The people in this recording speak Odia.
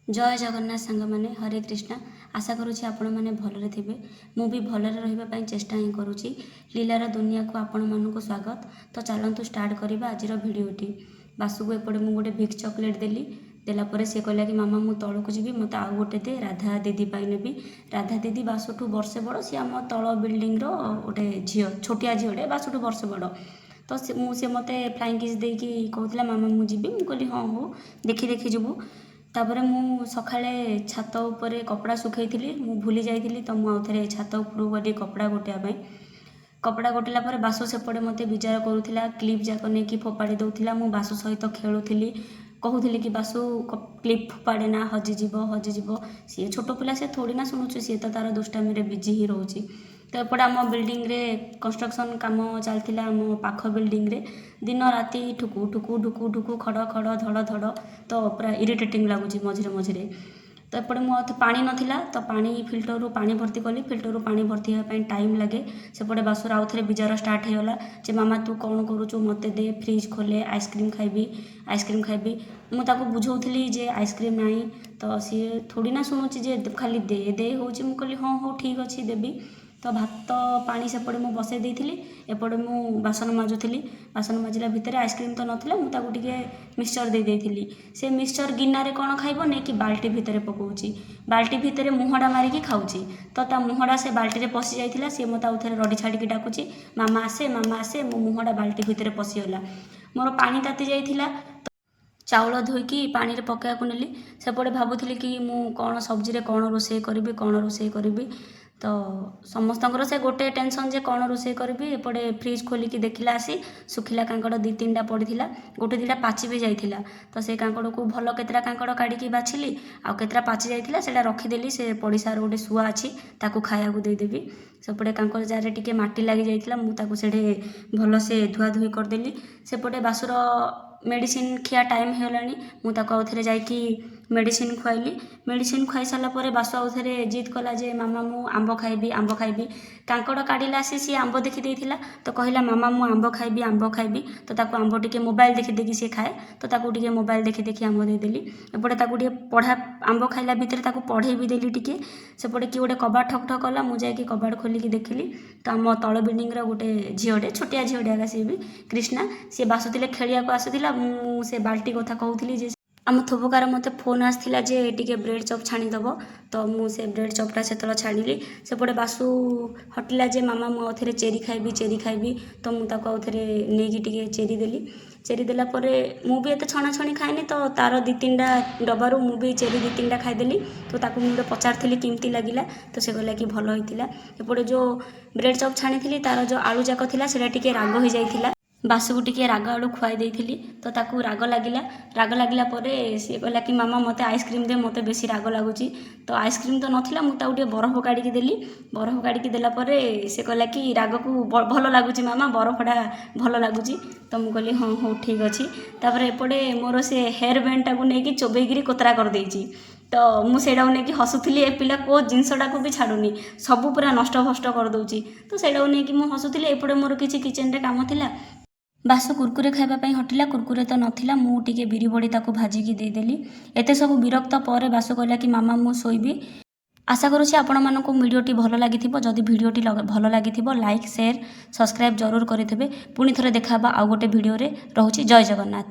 ଜୟ ଜଗନ୍ନାଥ ସାଙ୍ଗମାନେ, ହରେ କୃଷ୍ଣ। ଆଶା କରୁଛି ଆପଣମାନେ ଭଲରେ ଥିବେ। ମୁଁ ବି ଭଲରେ ରହିବା ପାଇଁ ଚେଷ୍ଟା ହିଁ କରୁଛି। ଲୀଲାର ଦୁନିଆକୁ ଆପଣମାନଙ୍କୁ ସ୍ୱାଗତ। ତ ଚାଲନ୍ତୁ ଷ୍ଟାର୍ଟ କରିବା ଆଜିର ଭିଡ଼ିଓଟି। ବାସୁକୁ ଏପଟେ ମୁଁ ଗୋଟେ ଭିକ୍ସ ଚକୋଲେଟ୍ ଦେଲି। ଦେଲା ପରେ ସେ କହିଲା କି, ମାମା, ମୁଁ ତଳକୁ ଯିବି, ମୋତେ ଆଉ ଗୋଟେ ଦେ, ରାଧା ଦିଦି ପାଇଁ ନେବି। ରାଧା ଦିଦି ବାସୁଠୁ ବର୍ଷେ ବଡ଼। ସିଏ ଆମ ତଳ ବିଲ୍ଡିଂର ଗୋଟେ ଝିଅ, ଛୋଟିଆ ଝିଅଟେ, ବାସୁଠୁ ବର୍ଷେ ବଡ଼। ତ ସେ ମୋତେ ଫ୍ଲାଇଂ କିସ୍ ଦେଇକି କହୁଥିଲା, ମାମା, ମୁଁ ଯିବି। ମୁଁ କହିଲି, ହଁ, ହଉ, ଦେଖି ଦେଖି ଯିବୁ। ତାପରେ ମୁଁ ସକାଳେ ଛାତ ଉପରେ କପଡ଼ା ଶୁଖେଇଥିଲି, ମୁଁ ଭୁଲି ଯାଇଥିଲି। ତ ମୁଁ ଆଉ ଥରେ ଛାତ ଉପରକୁ ଗଲି କପଡ଼ା ଗୋଟେଇବା ପାଇଁ। କପଡ଼ା ଗୋଟେଇଲା ପରେ ବାସୁ ସେପଟେ ମୋତେ ବିଜାର କରୁଥିଲା, କ୍ଲିପ୍ ଯାକ ନେଇକି ଫୋପାଡ଼ି ଦେଉଥିଲା। ମୁଁ ବାସୁ ସହିତ ଖେଳୁଥିଲି, କହୁଥିଲି କି, ବାସୁ, କ୍ଲିପ୍ ଫୋପାଡ଼େ ନା, ହଜିଯିବ, ହଜିଯିବ। ସିଏ ଛୋଟ ପିଲା, ସେ ଥୋଡ଼ି ନା ଶୁଣୁଛି। ସିଏ ତ ତା'ର ଦୁଷ୍ଟାମିରେ ବିଜି ହିଁ ରହୁଛି। ତ ଏପଟେ ଆମ ବିଲ୍ଡିଂରେ କନଷ୍ଟ୍ରକ୍ସନ୍ କାମ ଚାଲିଥିଲା। ଆମ ପାଖ ବିଲ୍ଡିଂରେ ଦିନ ରାତି ଠୁକୁ ଠୁକୁ ଠୁକୁ ଠୁକୁ, ଖଡ଼ ଖଡ଼, ଧଡ଼ ଧଡ଼, ତ ପୁରା ଇରିଟେଟିଂ ଲାଗୁଛି ମଝିରେ ମଝିରେ। ତ ଏପଟେ ମୁଁ ଆଉ ପାଣି ନଥିଲା, ତ ପାଣି ଫିଲ୍ଟରରୁ ପାଣି ଭର୍ତ୍ତି କଲି। ଫିଲ୍ଟରରୁ ପାଣି ଭର୍ତ୍ତି ହେବା ପାଇଁ ଟାଇମ୍ ଲାଗେ। ସେପଟେ ବାସୁର ଆଉ ଥରେ ବିଜାର ଷ୍ଟାର୍ଟ ହେଇଗଲା ଯେ, ମାମା, ତୁ କ'ଣ କରୁଛୁ? ମୋତେ ଦେ, ଫ୍ରିଜ୍ ଖୋଲେ, ଆଇସ୍କ୍ରିମ୍ ଖାଇବି, ଆଇସ୍କ୍ରିମ୍ ଖାଇବି। ମୁଁ ତାକୁ ବୁଝାଉଥିଲି ଯେ ଆଇସ୍କ୍ରିମ୍ ନାହିଁ। ତ ସିଏ ଥୋଡ଼ି ନା ଶୁଣୁଛି ଯେ ଖାଲି ଦେ ଦେ ହେଉଛି। ମୁଁ କହିଲି, ହଁ, ହଉ, ଠିକ୍ ଅଛି, ଦେବି। ତ ଭାତ ପାଣି ସେପଟେ ମୁଁ ବସାଇ ଦେଇଥିଲି, ଏପଟେ ମୁଁ ବାସନ ମାଜୁଥିଲି। ବାସନ ମାଜିଲା ଭିତରେ ଆଇସ୍କ୍ରିମ୍ ତ ନଥିଲା, ମୁଁ ତାକୁ ଟିକେ ମିକ୍ସଚର୍ ଦେଇ ଦେଇଥିଲି। ସେ ମିକ୍ସଚର୍ ଗିନାରେ କ'ଣ ଖାଇବ, ନେଇକି ବାଲ୍ଟି ଭିତରେ ପକାଉଛି, ବାଲ୍ଟି ଭିତରେ ମୁହଁଟା ମାରିକି ଖାଉଛି। ତ ତା ମୁହଁଟା ସେ ବାଲ୍ଟିରେ ପଶି ଯାଇଥିଲା। ସିଏ ମୋତେ ଆଉ ଥରେ ରଡ଼ି ଛାଡ଼ିକି ଡାକୁଛି, ମାମା ଆସେ, ମାମା ଆସେ, ମୋ ମୁହଁଟା ବାଲ୍ଟି ଭିତରେ ପଶିଗଲା। ମୋର ପାଣି ତାତି ଯାଇଥିଲା, ଚାଉଳ ଧୋଇକି ପାଣିରେ ପକାଇବାକୁ ନେଲି। ସେପଟେ ଭାବୁଥିଲି କି ମୁଁ କ'ଣ ସବଜିରେ କ'ଣ ରୋଷେଇ କରିବି, କ'ଣ ରୋଷେଇ କରିବି। ତ ସମସ୍ତଙ୍କର ସେ ଗୋଟେ ଟେନସନ୍ ଯେ କ'ଣ ରୋଷେଇ କରିବି। ଏପଟେ ଫ୍ରିଜ୍ ଖୋଲିକି ଦେଖିଲା ଆସି ଶୁଖିଲା କାଙ୍କଡ଼ ଦୁଇ ତିନିଟା ପଡ଼ିଥିଲା, ଗୋଟେ ଦୁଇଟା ପାଚି ବି ଯାଇଥିଲା। ତ ସେ କାଙ୍କଡ଼କୁ ଭଲ କେତେଟା କାଙ୍କଡ଼ କାଢ଼ିକି ବାଛିଲି, ଆଉ କେତେଟା ପାଚି ଯାଇଥିଲା ସେଇଟା ରଖିଦେଲି। ସେ ପଡ଼ିଶାର ଗୋଟେ ଶୁଆ ଅଛି, ତାକୁ ଖାଇବାକୁ ଦେଇଦେବି। ସେପଟେ କାଙ୍କଡ଼ ଜାରରେ ଟିକେ ମାଟି ଲାଗି ଯାଇଥିଲା, ମୁଁ ତାକୁ ସେଠି ଭଲସେ ଧୁଆ ଧୁଇ କରିଦେଲି। ସେପଟେ ବାସୁର ମେଡ଼ିସିନ ଖିଆ ଟାଇମ୍ ହେଇଗଲାଣି। ମୁଁ ତାକୁ ଆଉ ଥରେ ଯାଇକି ମେଡ଼ିସିନ ଖୁଆଇଲି। ମେଡ଼ିସିନ ଖୁଆଇ ସାରିଲା ପରେ ବାସୁ ଆଉ ଥରେ ଜିଦ୍ କଲା ଯେ, ମାମା, ମୁଁ ଆମ୍ବ ଖାଇବି, ଆମ୍ବ ଖାଇବି। କାଙ୍କଡ଼ କାଢ଼ିଲା ଆସି ସିଏ ଆମ୍ବ ଦେଖି ଦେଇଥିଲା, ତ କହିଲା, ମାମା, ମୁଁ ଆମ୍ବ ଖାଇବି, ଆମ୍ବ ଖାଇବି। ତ ତାକୁ ଆମ୍ବ ଟିକେ ମୋବାଇଲ ଦେଖି ଦେଖି ସିଏ ଖାଏ, ତ ତାକୁ ଟିକେ ମୋବାଇଲ ଦେଖି ଦେଖି ଆମ୍ବ ଦେଇଦେଲି। ଏପଟେ ତାକୁ ଟିକେ ପଢ଼ା, ଆମ୍ବ ଖାଇଲା ଭିତରେ ତାକୁ ପଢ଼େଇ ବି ଦେଲି ଟିକେ। ସେପଟେ କିଏ ଗୋଟେ କବାଟ ଠକ୍ ଠକ୍ କଲା। ମୁଁ ଯାଇକି କବାଟ ଖୋଲିକି ଦେଖିଲି, ତ ଆମ ତଳ ବିଲ୍ଡିଂର ଗୋଟେ ଝିଅଟେ, ଛୋଟିଆ ଝିଅଟେ ଏକା ସିଏ ବି, କ୍ରିଷ୍ଣା। ସିଏ ବାସୁଥିଲେ ଖେଳିବାକୁ ଆସୁଥିଲା। ମୁଁ ସେ ବାଲ୍ଟି କଥା କହୁଥିଲି ଯେ ଆମ ଥୋବକାର ମୋତେ ଫୋନ୍ ଆସିଥିଲା ଯେ ଟିକେ ବ୍ରେଡ଼୍ ଚପ୍ ଛାଣିଦେବ। ତ ମୁଁ ସେ ବ୍ରେଡ଼୍ ଚପ୍ଟା ସେତେବେଳେ ଛାଣିଲି। ସେପଟେ ବାସୁ ହଟିଲା ଯେ, ମାମା, ମୁଁ ଆଉଥରେ ଚେରି ଖାଇବି, ଚେରି ଖାଇବି। ତ ମୁଁ ତାକୁ ଆଉଥରେ ନେଇକି ଟିକେ ଚେରି ଦେଲି। ଚେରି ଦେଲା ପରେ ମୁଁ ବି ଏତେ ଛଣାଛଣି ଖାଏନି, ତ ତାର ଦୁଇ ତିନିଟା ଡବାରୁ ମୁଁ ବି ଚେରି ଦୁଇ ତିନିଟା ଖାଇଦେଲି। ତ ତାକୁ ମୁଁ ଗୋଟେ ପଚାରିଥିଲି କେମିତି ଲାଗିଲା, ତ ସେ କହିଲା କି ଭଲ ହେଇଥିଲା। ଏପଟେ ଯେଉଁ ବ୍ରେଡ଼୍ ଚପ୍ ଛାଣିଥିଲି, ତାର ଯେଉଁ ଆଳୁ ଯାକ ଥିଲା, ସେଇଟା ଟିକେ ରାଗ ହେଇଯାଇଥିଲା। ବାସୁକୁ ଟିକେ ରାଗ ଆଳୁ ଖୁଆଇ ଦେଇଥିଲି, ତ ତାକୁ ରାଗ ଲାଗିଲା। ରାଗ ଲାଗିଲା ପରେ ସିଏ କହିଲା କି, ମାମା, ମୋତେ ଆଇସ୍କ୍ରିମ୍ ଦେ, ମୋତେ ବେଶୀ ରାଗ ଲାଗୁଛି। ତ ଆଇସ୍କ୍ରିମ୍ ତ ନଥିଲା, ମୁଁ ତାକୁ ଟିକେ ବରଫ କାଢ଼ିକି ଦେଲି। ବରଫ କାଢ଼ିକି ଦେଲା ପରେ ସେ କହିଲା କି, ରାଗକୁ ଭଲ ଲାଗୁଛି ମାମା, ବରଫଟା ଭଲ ଲାଗୁଛି। ତ ମୁଁ କହିଲି, ହଁ, ହଉ, ଠିକ୍ ଅଛି। ତାପରେ ଏପଟେ ମୋର ସେ ହେୟାର ବ୍ୟାଣ୍ଡଟାକୁ ନେଇକି ଚୋବେଇକିରି କୋତରା କରିଦେଇଛି। ତ ମୁଁ ସେଇଟାକୁ ନେଇକି ହସୁଥିଲି, ଏ ପିଲା କେଉଁ ଜିନିଷଟାକୁ ବି ଛାଡ଼ୁନି, ସବୁ ପୁରା ନଷ୍ଟ ଭଷ୍ଟ କରିଦେଉଛି। ତ ସେଇଟାକୁ ନେଇକି ମୁଁ ହସୁଥିଲି। ଏପଟେ ମୋର କିଛି କିଚେନରେ କାମ ଥିଲା। ବାସୁ କୁରକୁରେ ଖାଇବା ପାଇଁ ହଟିଲା, କୁରକୁରେ ତ ନଥିଲା। ମୁଁ ଟିକେ ବିରି ବଡ଼ି ତାକୁ ଭାଜିକି ଦେଇଦେଲି। ଏତେ ସବୁ ବିରକ୍ତ ପରେ ବାସୁ କହିଲା କି, ମାମା, ମୁଁ ଶୋଇବି। ଆଶା କରୁଛି ଆପଣମାନଙ୍କୁ ଭିଡ଼ିଓଟି ଭଲ ଲାଗିଥିବ। ଯଦି ଭିଡ଼ିଓଟି ଭଲ ଲାଗିଥିବ, ଲାଇକ୍, ସେୟାର, ସବସ୍କ୍ରାଇବ୍ ଜରୁର କରିଥିବେ। ପୁଣି ଥରେ ଦେଖା ହେବା ଆଉ ଗୋଟେ ଭିଡ଼ିଓରେ। ରହୁଛି, ଜୟ ଜଗନ୍ନାଥ।